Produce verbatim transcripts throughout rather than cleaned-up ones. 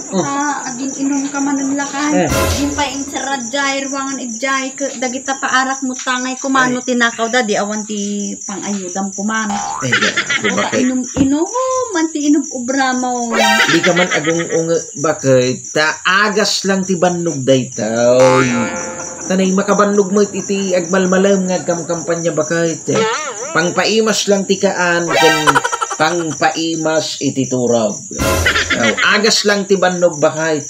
Oh. Ah, agin-inom ka manen lakay. Eh. Agin pay inserrad jay ruangan idiay, ket dagita paarak mo tangay kumano. Ay. Tinakaw da, di awan ti pang-ayudam kuman. Ay, di, ako bakit? Inum-inom, man ti inum-ubra mo. Di ka man agung-ung bakit? Ta agas lang ti bannog daytoy. Tanay makabannog met iti agmalmalem nga agkamkampanya bakit? Pangpaimas lang ti kaan, ken pangpaimas iti turog. Aw, agas lang ti bannog bakit?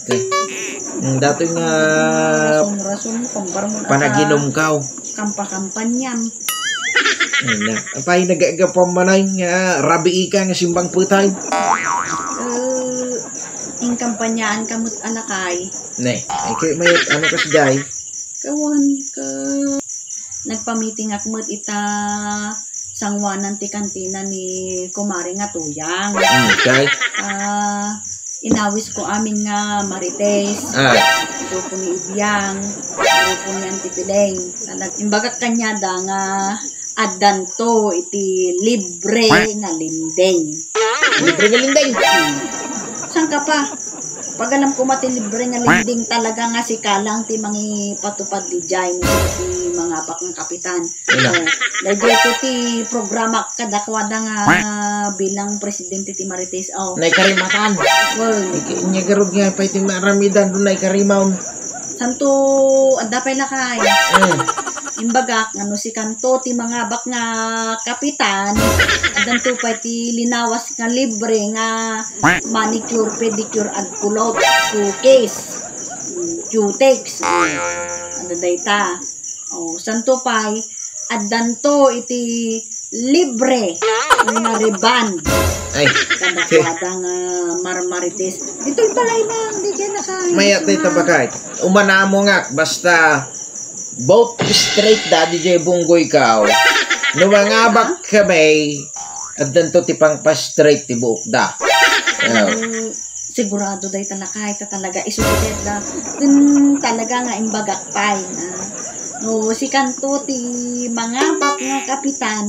Mm, datoy nga rason-rason, pambarmon a panaginum kaw. Kampakampanyam. Ay na. Apay nagagapuam manay nga rabii ka nga simbang petay? Eh, inkampanyaan ka met a lakay. Ne, ay kay mayat ano kas jay? Kawan ka. Nagpamitingak met ita sanguanan ti kantina ni Kumare nga Tuyang. Mm, kay? Ah, inawis ko amin nga Marites. Ah. Grupo ni Ibiang, grupo ni Auntie Pileng. Talag-, imbagak kaniada nga addanto iti libre nga lending. Libre nga lending? Hmm. Saan ka pa? Pag alam ko mati libre nga lending talaga nga sika lang ti mangipatupad di jay, no, ti mangabak nga kapitan. Wala. Oh, daytoy ti programa kadakuada nga bilang presidente ti Marites. Oh. Naikarimatan. Well, inya garud nga pay ti maramidam do naikarimaw. Santo, adda pay lakay. Mm. Imbagak, nga no sikanto ti mangabak nga kapitan, addanto pay ti linawas nga libre nga manicure, pedicure, agkulot, cookies, mm, cutex, mm, ano dayta. O, santo pay, addanto iti libre nga rebond. Ay. Kadakuada nga marmarites. Ditoy balay lang, di kayo nakain. Mayat dayta bakay. Umanamongak, basta both straight da, di jay bunggoy kaw. No mangabak kami, addanto ti pangpa-straight ti buok da. Oh. Mm, sigurado dayta lakay ta talaga isu ti da. Ken talaga nga imbagak pay, ah. No, sikanto ti mangabak nga kapitan,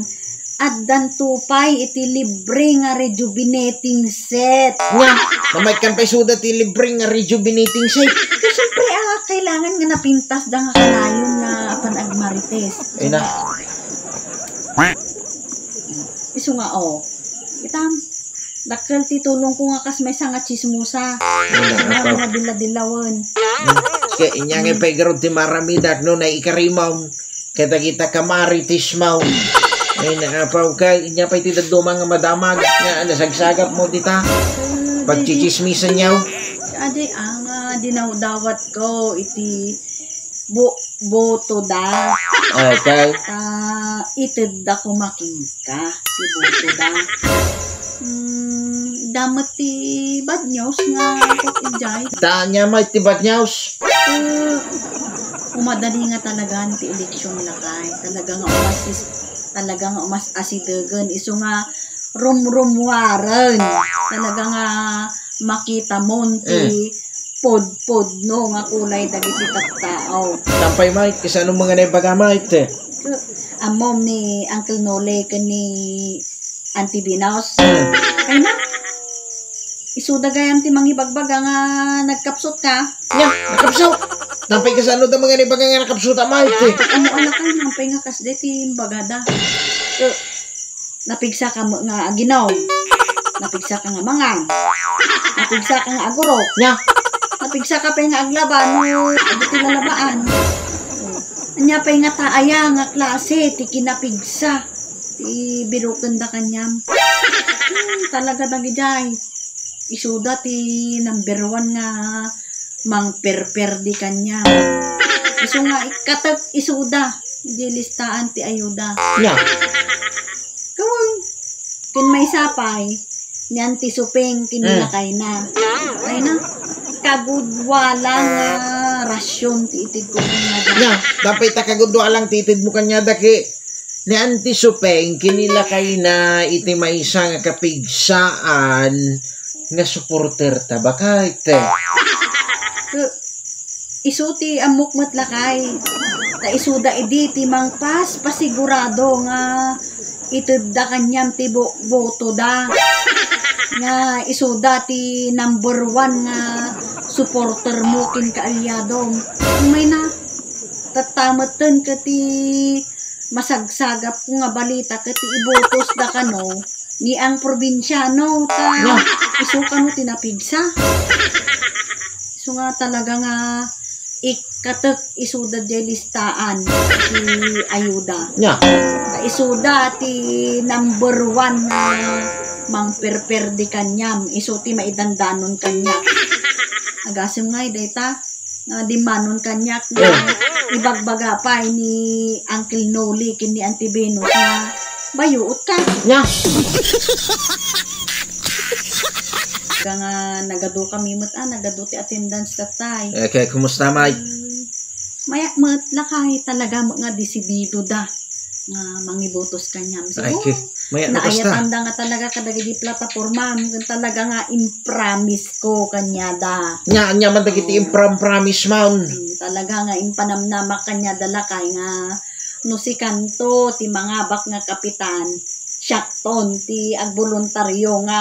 addanto pay iti libre nga rejuvenating set. Nga, mamaykan pay suda ti libre nga rejuvenating set. Ti, siyempre, ah, kailangan nga napintas da nga kanayon nga apan agmarites. Ay na. Isu nga, oh. Itam, dakkel ti tulong ko nga kas maysa nga chismosa. Ay na, nga apaw. Mga dila-dilawen. Hmm. Kaya inya nga pay garud ti maramidak no, naikarimaw. Kadagita kamaritis mo. Ay, naapaw ka. Inya pay ti dadduma nga madamag nga nasagsagap mo dita. Pagchichismisan niyo. Adi, ang, ah, dinawdawat ko iti bu-, boto da. Okay. Ah, ited da kumakin ka. Ti boto da. Hmm, damet ti bad news nga ket ijay. Ta, anya may ti bad news? Eh, umadali nga talaga ti eleksyon lakay. Talaga nga umasis-, talaga nga umas-asidegen. Isu nga rumrumwaren. Talaga nga makita mo ti Mm. podpodno nga kulay dagiti tattao. Tampay, Mike, kasano mga naibaga, Mike? Ammom ni Uncle Nole ken ni Auntie Binos. Mm. Ay na. Isuda gayam ti mangibagbaga nga nagkapsut ka. Nya, nakapsut. Tampay kasano da mga naibaga nga nakapsut, Mike? Amo alakay, nampay nga kasdi ti imbagada. Eh, Napigsa ka nga aginom. Napigsa ka nga mangan. Napigsa ka nga agurok. Nya. Napigsa ka pay nga aglaba no adu ti lalabaan. Anya pay nga ta aya nga klase ti kinapigsa ti biroken da kaniam. Hmm, talaga dagidiay. Isuda ti number one nga mangperperdi kaniam. Isu nga ikkatek isuda. Di listaan ti ayuda. Nya. Kawan. Ken maysa pay, ni Auntie Supeng, ken ni Mm. lakayna. Ay na, kagudua lang nga rasyon ti ited ko kaniada. Nya, dapat ta kagudua lang ti ited mo kaniada ket ni Auntie Supeng, ken ni lakayna iti maysa nga kapigsaan nga supporter ta, bakit? Eh, Isu ti ammok met lakay. Ta isuda idi ti mangpas-, pasigurado nga itedda kaniam ti bo-, botoda. Nga isuda ti number one nga supporter mo ken kaalyadom. Umayna, tatta metten ket ti masagsagapko nga balita ket ti ibotosda kano ni ang probinsiano ta Nga. isu kano ti napigsa. Isu nga talaga nga ikkatek isuda diay listaan ti ayuda. Nya. Ta isuda ti number one nga mangperperdi kaniam, isu ti maidandanon kaniak. Agasem ngay dayta nga dimmanon kaniak nga Eh. ibagbaga pay ni Uncle Noli ken ni Auntie Venus nga bayuot ka. Nya. Nga nagadu kami met, ah, nagadu ti attendance datay. Eh, kaya kumusta, May? Hmm, mayak met, lakay, talaga met nga desidido da nga mangibotos kaniam. Ay, Siguro, ki-, mayak na kasta. naayatan da nga talaga kadagiti plataporma, ken talaga nga impromise ko kaniada. Nya, nya man dagiti Oo. impram-promise man. Hmm, talaga nga impanamnamak kaniada, lakay, nga no sikanto ti mangabak nga kapitan, siakton ti agboluntario nga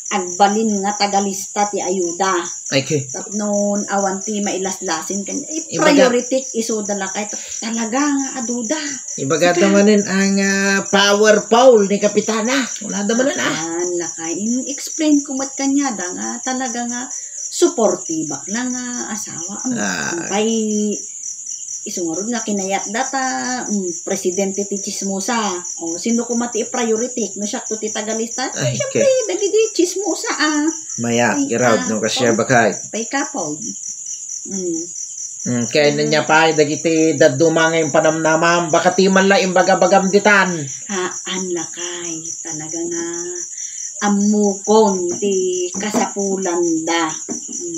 agbalin nga tagalista ti ayuda. Ay, ki-, Tapno awan ti mailaslasin ken, eh, Ibaga- priority isuda lakay. Ta-, talaga nga aduda. Ibaga Sika. ta manen ang, ah, powerful ni Kapitana. Wala da manen, ah. Awan, lakay. In-explain ko met kaniada nga talaga nga supportive lang nga asawa. Am, Ah. Pay, isu ngarud nga kinayat data, mm, presidente ti chismosa. O, sino koma ti priority? No siakto ti tagalista? Ay, Siyempre, ke- dagiti chismosa, ah. Maya, Ay, iraw, ah, no, kasi pang-, bakay. Pay kapag. Mm. Mm, kaya Mm. niya pa, dagiti dadduma nga impanamnamam, baka ti man la imbagabagam ditan. Haan lakay, talaga nga ammokon ti kasapulanda. Mm.